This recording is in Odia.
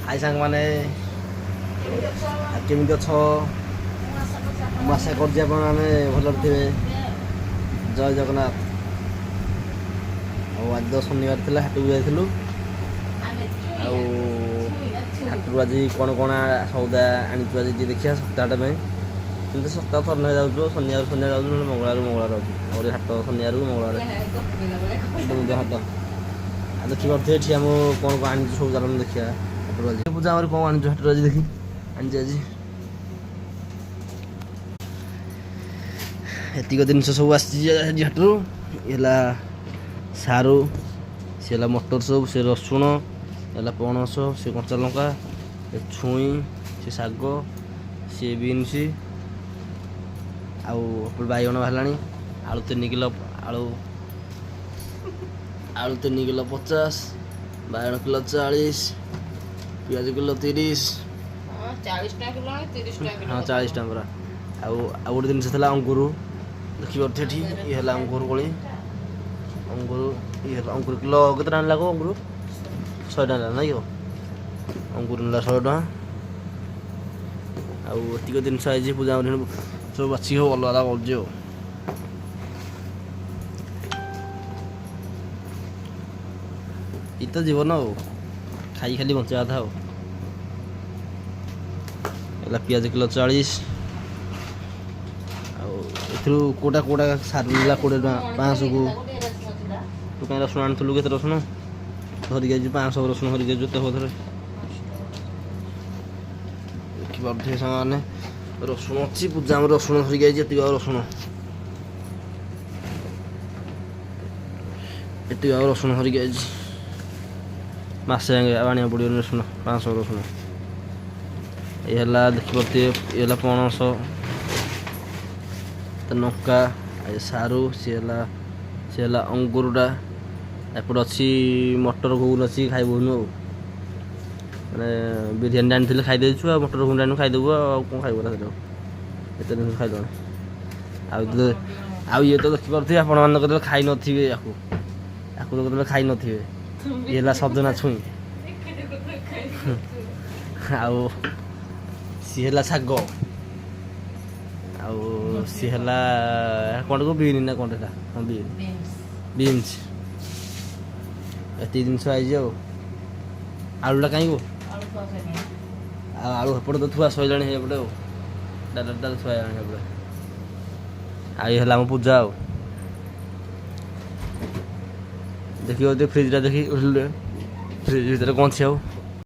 ହାଇ ସାଙ୍ଗମାନେ, କେମିତି ଅଛ? ମୁଁ ଆଶା କରୁଛି ଆପଣମାନେ ଭଲରେ ଥିବେ। ଜୟ ଜଗନ୍ନାଥ। ଆଉ ଆଜି ତ ଶନିବାର ଥିଲା, ହାଟକୁ ଯାଇଥିଲୁ। ଆଉ ହାଟରୁ ଆଜି କ'ଣ କ'ଣ ସଉଦା ଆଣିଛୁ, ଆଜି ଟିକେ ଦେଖିବା ସପ୍ତାହଟା ପାଇଁ। କିନ୍ତୁ ସପ୍ତାହ ଥରେ ଲେଖା ଯାଉଛୁ, ଶନିବାର ଶନିବାର ଯାଉଛୁ, ନହେଲେ ମଙ୍ଗଳବାର ମଙ୍ଗଳବାର ଯାଉଛୁ। ଆମର ହାଟ ଶନିବାରକୁ ମଙ୍ଗଳବାର ସମୁଦ୍ର ହାଟ। ଆଉ ଦେଖିପାରୁଥିବେ ଏଠି ଆମ କ'ଣ କ'ଣ ଆଣିଛୁ ସବୁ। ଚାଲନ୍ତୁ ଦେଖିବା ହାଟରୁ ଆଜି ପୂଜା ଆମର କ'ଣ ଆଣିଛୁ ହାଟରୁ ଆଜି। ଦେଖି ଆଣିଛି ଆଜି ଏତିକ ଜିନିଷ ସବୁ ଆସିଛି ଆଜି ହାଟରୁ। ଇଏ ହେଲା ସାରୁ, ସେ ହେଲା ମଟର ସବୁ, ସେ ରସୁଣ ହେଲା, ପଣସ, ସେ କଞ୍ଚା ଲଙ୍କା, ଏ ଛୁଇଁ, ସେ ଶାଗ, ସେ ବିନ୍ସ, ଆଉ ଏପଟେ ବାଇଗଣ ବାହାରିଲାଣି। ଆଳୁ 3 କିଲୋ, ଆଳୁ ଆଳୁ 3 କିଲୋ 50, ବାଇଗଣ କିଲୋ 40, ପିଆଜ କିଲୋ 30। 40 ଟଙ୍କା କିଲୋ, 30 ଟଙ୍କା କିଲୋ। ହଁ, 40 ଟଙ୍କା ପରା। ଆଉ ଆଉ ଗୋଟେ ଜିନିଷ ଥିଲା ଅଙ୍ଗୁର। ଦେଖିପାରୁଥିବେ ଏଠି, ଇଏ ହେଲା ଅଙ୍ଗୁର କୋଳି, ଅଙ୍ଗୁର। ଇଏ ହେଲା ଅଙ୍ଗୁର। କିଲୋ କେତେ ଟଙ୍କା ନେଲା? ଅଙ୍ଗୁର 100 ଟଙ୍କା ନେଲା ନାଇଁ କି? ଅଙ୍ଗୁର ନେଲା 100 ଟଙ୍କା। ଆଉ ଏତିକ ଜିନିଷ ଆଇଛି। ପୂଜା ସବୁ ବାଛି ହଉ, ଅଲଗା ଅଲଗା କରୁଛି। ଆଉ ଏଇ ତ ଜୀବନ, ଆଉ ଖାଇ ଖାଲି ବଞ୍ଚିବା କଥା। ଆଉ ହେଲା ପିଆଜ କିଲୋ 40। ଆଉ ଏଥିରୁ କେଉଁଟା କେଉଁଟା ସାରୁ ନେଲା 20 ଟଙ୍କା 500କୁ। ତୁ କାଇଁ ରସୁଣ ଆଣିଥିଲୁ? କେତେ ରସୁଣ ଧରିକି ଆଇଛୁ? 500 ରସୁଣ ଧରିକି ଆଇଛୁ ଏତେ ଥରେ। ଦେଖିପାରୁଥିବେ ସାଙ୍ଗମାନେ, ରସୁଣ ଅଛି। ପୂଜା ଆମର ରସୁଣ ଧରିକି ଆଇଛି ଏତିକି। ଆଉ ରସୁଣ ଏତିକି, ଆଉ ରସୁଣ ଧରିକି ଆଇଛି ମାସେ ଯାକେ ଆଉ ଆଣିବାକୁ ପଡ଼ିବନି ରସୁଣ। 500 ରସୁଣ। ଇଏ ହେଲା, ଦେଖିପାରୁଥିବେ, ଇଏ ହେଲା ପଣସ, ଲଙ୍କା, ଏ ସାରୁ, ସିଏ ହେଲା ଅଙ୍ଗୁରଟା। ଏପଟେ ଅଛି ମଟର ଘୁଗୁନି ଅଛି, ଖାଇବୁନୁ। ଆଉ ମାନେ ବିରିୟାନୀ ଆଣିଥିଲେ ଖାଇଦେଇଛୁ, ଆଉ ମଟର ଘୁଗୁନି ଆଣିବୁ ଖାଇଦେବୁ। ଆଉ କ'ଣ ଖାଇବୁ ରାତିରେ? ଏତେ ଜିନିଷ ଖାଇଦେବଣି। ଆଉ ଆଉ ଇଏ ତ ଦେଖିପାରୁଥିବେ ଆପଣମାନେ, କେତେବେଳେ ଖାଇନଥିବେ ୟାକୁ, ୟାକୁ ତ କେତେବେଳେ ଖାଇନଥିବେ। ଇଏ ହେଲା ସଜନା ଛୁଇଁ, ଆଉ ସିଏ ହେଲା ଶାଗ, ଆଉ ସିଏ ହେଲା କ'ଣ ବିନ୍ ନା କ'ଣ ଏଟା? ହଁ, ବିନ୍, ବିନ୍ସ। ଏତିକି ଜିନିଷ ଆଇଛି। ଆଉ ଆଳୁଟା କାହିଁ? ଆଉ ଆଳୁ ହେପଟେ ତ ଥୁଆ ସରିଲାଣି ସେପଟେ, ଆଉ ଡାଲା ଡାଲା ଥୁଆ ହେଲାଣି ସେପଟେ। ଆଉ ଇଏ ହେଲା ଆମ ପୂଜା। ଆଉ ଦେଖିବ ଟିକେ ଫ୍ରିଜଟା, ଦେଖି ଫ୍ରିଜ ଭିତରେ କ'ଣ ଅଛି। ଆଉ